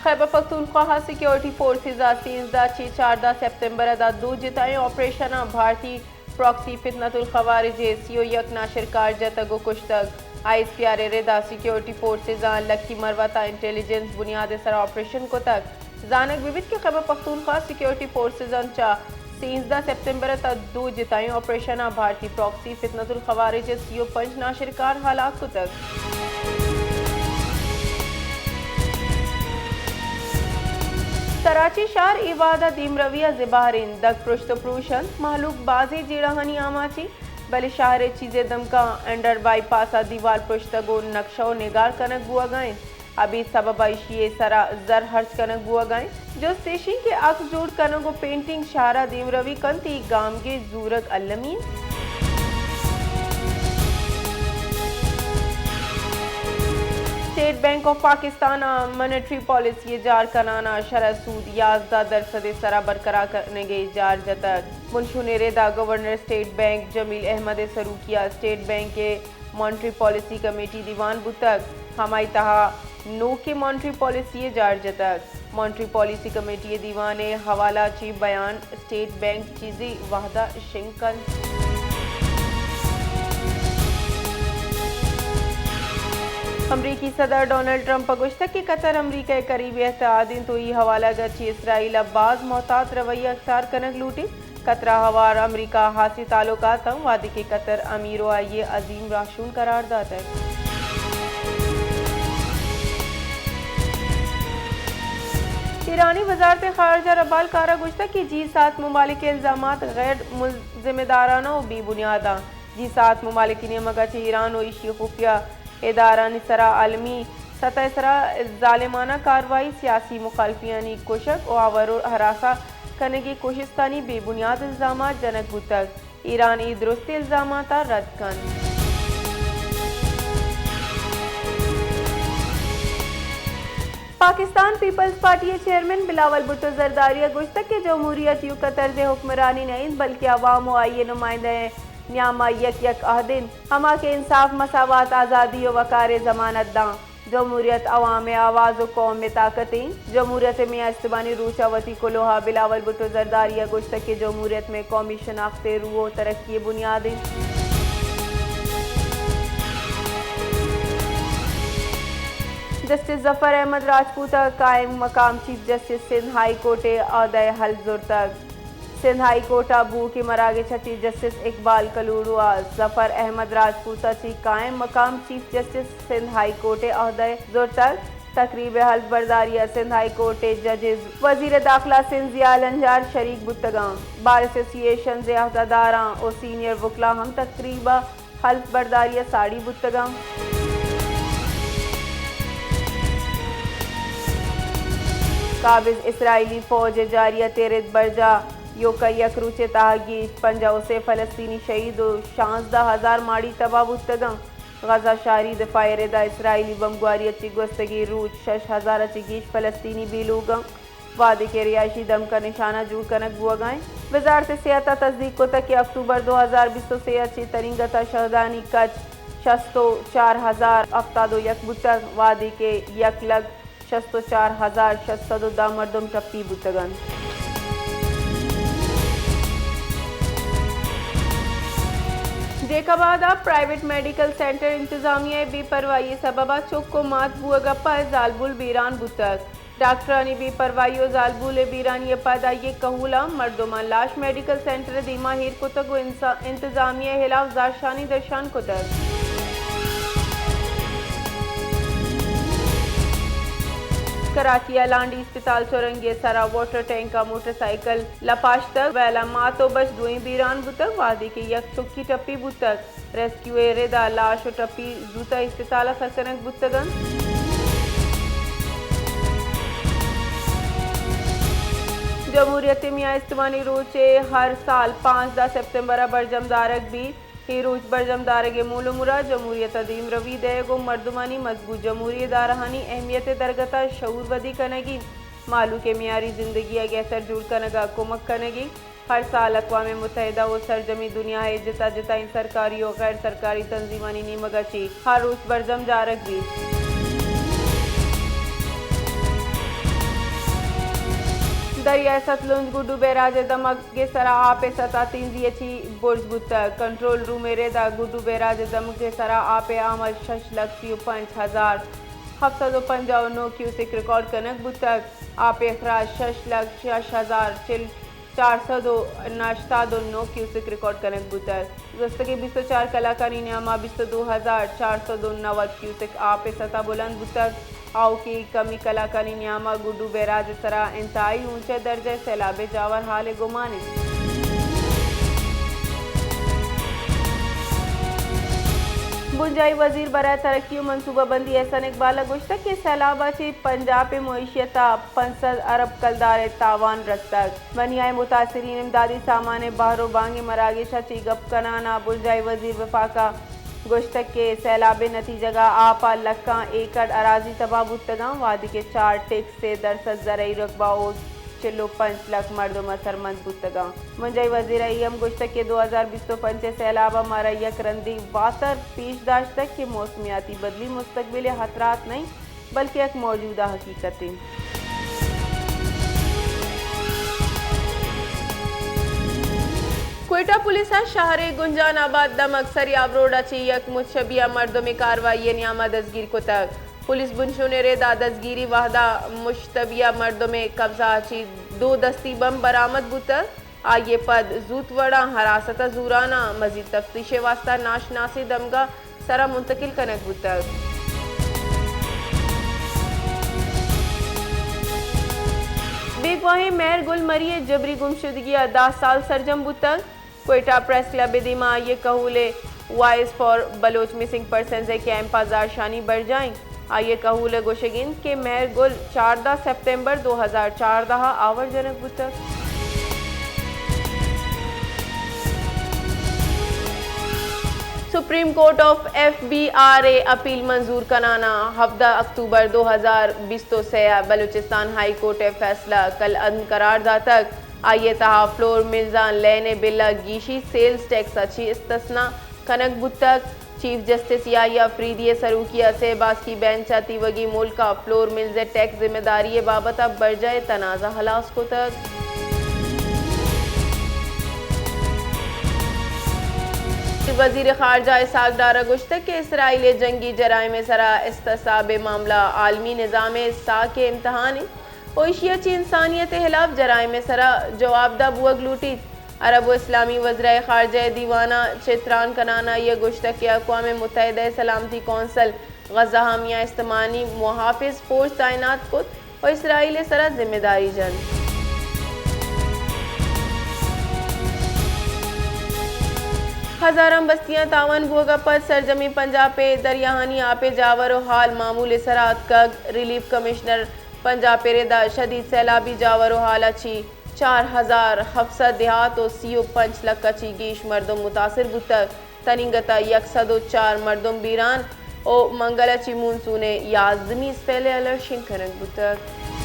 خیبر پختونخوا ء security forces ء سیزدہ چہ چاردہ سپتمبر ء داں دو جتائیں آپریشناں بھارتی پراکسی فتنۃ الخوارج ء سی و یک ناشرکار جتگ و کشتگ۔ آئی ایس پی آر ء رد ء سیکورٹی فورسز آں لکی مروت ء انٹیلیجنس بنیاد ء سرا آپریشن کتگ۔ زانگ بہ بیت کہ خیبر پختونخوا سیکورٹی فورسز آں چہ سیزدہ سپتمبر ء تا دو جتائیں آپریشن ء بھارتی پراکسی فتنۃ الخوارج ء سی و پنچ ناشرکار ہلاک کتگ۔ کراچی شہر اے وہد ء دیمروی ء زبہر انت، دگ پرشت و پروش انت، مہلوک بازیں جیڑہانی آماچ انت، بلے شہر ء چیزے دمگاں انڈر بائی پاس ء دیوال پرشتگ و نقشہ و نگار کنگ بوہگا انت۔ ابید سبب ء ایشی ء سرا زر ہرچ کنگ بوہگا انت۔ جست ایش انت کہ عکس جوڑ کنگ و پینٹنگ شہر ء دیمروی کنت، اے گامگیج زورگ المی انت۔ اسٹیٹ بینک آف پاکستان ء مانیٹری پالیسی ء جار کنان ء شرح سود یازدہ درسد ء سرا برقرار کنگ ء جار جتگ۔ بنشون ء رد ء گورنر اسٹیٹ بینک جمیل احمد ء سروکی ء اسٹیٹ بینک ء مانیٹری پالیسی کمیٹی دیوان بوتگ، ہمائی تہا نوکیں مانیٹری پالیسی ء جار جتگ۔ مانیٹری پالیسی کمیٹی ء دیوان ء حوالہ چہ بیان اسٹیٹ بینک چیزی وہد ء شنگ کنت۔ امریکی صدر ڈونلڈ ٹرمپ ء گوشتگ کہ قطر امریکہ ء قریبیں اتحاد انت و ای حوالگ ء چہ اسرائیل ء باز محتاط رویہ اختیار کنگ لوٹیت۔ قطر ء ہوار امریکہ ء ہاسی تعلقات انت، وہدے کہ قطر امیر و آئی ء عظیم راہشون قرار داتگ۔ ایرانی وزارت خارجہ ربال کار ء گوشتگ کہ جی سات ممالک ء الزامات غیر مل-، ذمہ دارانہ و بے بنیاد انت۔ جی سات ممالک ء نیمگ ء چہ ایران و ایشی خفیہ ادارہانی سرا عالمی سطح ء سرا ظالمانہ کارروائی، سیاسی مخالفینانی کشگ و آور و ہراساں کنگی کوشستانی بے بنیاد الزامات جنگ بوتگ۔ ایران اے درستیں الزاماتاں رد کنت۔ پاکستان پیپلز پارٹی ء چیئرمین بلاول بھٹو زرداری ء گوشتگ کہ جمہوریت ایوک ء طرز حکمرانی نہ انت، بلکہ عوام و آئی ء نمائندہ ء نیام ء یک یک عہد انت، ہما کہ انصاف، مساوات، آزادی و وقار ء ضمانت داں۔ جمہوریت عوام ء آواز و قوم ء طاقت انت۔ جمہوریت ء میان استمانی روچ ء وتی کلوہ ء بلاول بھٹو زرداری ء گوشتگ کہ جمہوریت مئے قومی شناخت ء روح و ترقی ء بنیاد انت۔ جسٹس ظفر احمد راجپوت ء قائم مقام chief justice Sindh high court ء عہدہ ء حلف زرتگ۔ سندھ ہائی کورٹ ء بوھوکیں مراگش ء چہ جسٹس اقبال کلوڑو ء ظفر احمد راجپوت ء چہ قائم مقام chief justice Sindh high court ء عہدہ ء زرتگ۔ تقریب ء حلف برداری ء سندھ ہائی کورٹ ء ججز، وزیر داخلہ سندھ ضیاء لنجار شریک بوتگاں۔ بار ایسوسی ایشنز ء عہدہ داراں و سینئر وکلا ہم تقریب ء حلف برداری ء ساڑی بوتگاں۔ قابض اسرائیلی فوج ء جارحیت ء رد برجاہ، ایوک ء یک روچ ء تہا گیش پنجاہ و سے فلسطینی شہید و شانزدہ ہزار ماڑی تباہ بوتگاں۔ غزہ شہری دفاع ء رد ء اسرائیلی بمبگواری ء چہ گوستگیں روچ شش ہزار ء چہ گیش فلسطینی بے لوگ انت۔ وہدے کہ رہائشی دمگ ء نشانہ جوڑ کنگ بوہگا انت۔ وزارت صحت ء تصدیق کتگ کہ اکتوبر دو ہزار بیست و سے ء چہ ترینگت ء شہدانی کچ شست و چار ہزار ہفتاد و یک بوتگ، وہدے کہ یک لکھ شست و چار ہزار شش سد و دہ مردم ٹپی بوتگ انت۔ جیکب آباد ء پرائیویٹ میڈیکل سینٹر انتظامیہ ء بے پرواہی ء سبب ء چک و مات بوہگ ء پد زالبول بیران بوتگ۔ ڈاکٹرانی بے پرواہی و زالبول ء بیرانی ء پد آئی ء کہول ء مردماں لاش میڈیکل سینٹر ء دیما ایر کتگ و انسا-، انتظامیہ ء ہلاف زہرشانی درشان کتگ۔ کراچی ء لانڈی اسپتال سرنگی ء سرا واٹر ٹینک ء موٹر سائیکل لپاشتگ، ویل ء مات و بچ دوئیں بیران بوتگ، وہدے کہ یک چکی ٹپی بوتگ۔ ریسکیو ء رد ء لاش و ٹپی زوت ء اسپتال ء سر کنگ بوتگ انت۔ جمہوریت ء میان استمانی روچ ء ہر سال پانزدہ سپتمبر ء برجم دارگ بیت۔ اے روچ برجم دارگ ء مول و مراد جمہوریت ء دیمروی دئیگ و مردمانی مضبوط جمہوری ادارہانی اہمیت ء درگت ء شعور ودی کنگی، مہلوک ء معیاری زندگی ء گہتر جوڑ کنگ ء کمک کنگی۔ ہر سال اقوام متحدہ و سرجمیں دنیا ء جتا جتائیں سرکاری و غیر سرکاری تنظیمانی نیمگ ء چہ ہر روچ برجم دارگ بیت۔ دریائے ستلج گڈو بیراج ءِ دمگ ءِ سرا آپ ءِ سطح تیزی ءَ چہ برز بوتگ۔ کنٹرول روم ءِ رد ءَ گڈو بیراج ءِ دمگ ءِ سرا آپ ءِ آمد شش لکھ سی ءُ پنچ ہزار ہفت سد ءُ پنجاہ ءُ نو کیوسک ریکارڈ کنگ بوتگ۔ آپ ءِ اخراج شش لکھ شش ہزار چل، چار سد ءُ ہشتاد ءُ نو کیوسک ریکارڈ کنگ بوتگ۔ گوستگیں بیست ءُ چار کلاکانی نیام ءَ بیست ءُ دو ہزار چار سد ءُ نود کیوسک آپ ءِ سطح بلند بوتگ۔ آؤکیں کمی کلاکانی نیام ءَ گڈو بیراج ءِ سرا انتہائی اونچیں درجہ ءِ سیلاب ءِ جاور حال ءِ گمان انت۔ بنجاہی وزیر برائے ترقی ءُ منصوبہ بندی احسن اقبال ءَ گوشتگ کہ سیلاب ءَ چہ پنجاپ ءِ معیشت ءَ پنچ سد ارب کلدار ءِ تاوان رستگ۔ بنیا ءِ متاثرین امدادی سامان ءِ بہر ءُ بانگ ءِ مراگش ءَ چہ گپ کنان ءَ بنجاہی وزیر وفاق ءَ گوشتگ کہ سیلاب ءِ نتیجگ ءَ آپ ءَ لکاں ایکڑ اراضی تباہ بوتگاں، وہدے کہ چار ٹیکس سے درسد زرعی رقبہ ءُ چل ءُ پنچ لکھ مردم ءَ سرمند بوتگاں۔ بنجاہی وزیر ءَ اے ہم گوشتگ کہ دو ہزار بیست ءُ پنچ ءِ سیلاب ءَ مارا یک رندی واتر پیش داشتگ کہ موسمیاتی بدلی مستقبل ءِ خطرات نہ انت، بلکہ یک موجودہ حقیقت انت۔ کوئٹہ پولیس ءَ شہر ءِ گنجان آباد دمگ سریاب روڈ ءَ چہ یک مشتبیہ مردمے کاروائی ءِ نیام ءَ دزگیر کتگ۔ پولیس بنشون ءِ رد ءَ دزگیری وہد ءَ مشتبیہ مردمے قبضہ ءَ چہ دو دستی بمب برآمد بوتگ۔ آئی ءَ پد زوت وڑاں حراست ءَ زوران ءَ مزید تفتیش ءِ واستہ ناشناسیں دمگ ءِ سرا منتقل کنگ بوتگ۔ بیگواہیں مہر گل مری ءِ جبری گمشدگی ءَ دہ سال سرجم بوتگ۔ کوئٹہ پریس کلب ءِ دیما آئی ءِ کہول ءِ voice for Baloch missing persons ءِ کیمپ ءَ زہرشانی برجاہ انت۔ آئی ءِ کہول ءِ گوشگ انت کہ مہر گل چاردہ سپتمبر دو ہزار چاردہ ءَ آور جنگ بوتگ۔ Supreme court of F B R ءِ اپیل منظور کنان ءَ ہبدہ اکتوبر دو ہزار بیست ءُ سئے ءَ بلوچستان ہائی کورٹ ءِ فیصلہ کل عدم قرار داتگ۔ آئی ءِ تہا فلور ملزاں لین ءِ بل ءَ گیشی سیلز ٹیکس ءَ چہ استثنا کنگ بوتگ۔ چیف جسٹس یحییٰ فریدی ءِ سروکی ءَ سئے باسکی بینچ ءَ تیوگیں ملک ءَ فلور ملز ءِ ٹیکس ذمہ داری ءِ بابت ءَ برجاہ ءِ تنازعہ ہلاس کتگ۔ وزیر خارجہ اسحاق ڈار ءَ گوشتگ کہ اسرائیل ءِ جنگی جرائم ءِ سرا احتساب ءِ معاملہ عالمی نظام ءِ ساک ءِ امتحان انت۔ ءُ ایشی ءَ چہ انسانیت ءِ ہلاف جرائم ءِ سرا جوابدہ بوگ لوٹیت۔ عرب ءُ اسلامی وزرائے خارجہ ءِ دیوان ءَ چہ تران کنان ءَ آئی ءَ گوشتگ کہ اقوام متحدہ ءِ سلامتی کونسل غزہ ءَ میان استمانی محافظ فورس تعینات کت ءُ اسرائیل ءِ سرا ذمہ داری جنت۔ ہزاراں بستیاں تاوان بوگ ءَ پد سرجمیں پنجاپ ءِ دریاہانی آپ ءِ جاور ءُ حال معمول ءِ سرا اتکگ۔ ریلیف کمشنر پنجاپ ءِ رد ءَ شدید سیلابی جاور ءُ حال ءَ چہ چار ہزار ہفت سد دیہات ءُ سی ءُ پنچ لکھ ءَ چہ گیش مردم متاثر بوتگ۔ تنیگت ءَ یک سد ءُ چار مردم بیران ءُ منگل ءَ چہ مونسون ءِ یازدمی اسپیل ءِ الرٹ شنگ کنگ بوتگ۔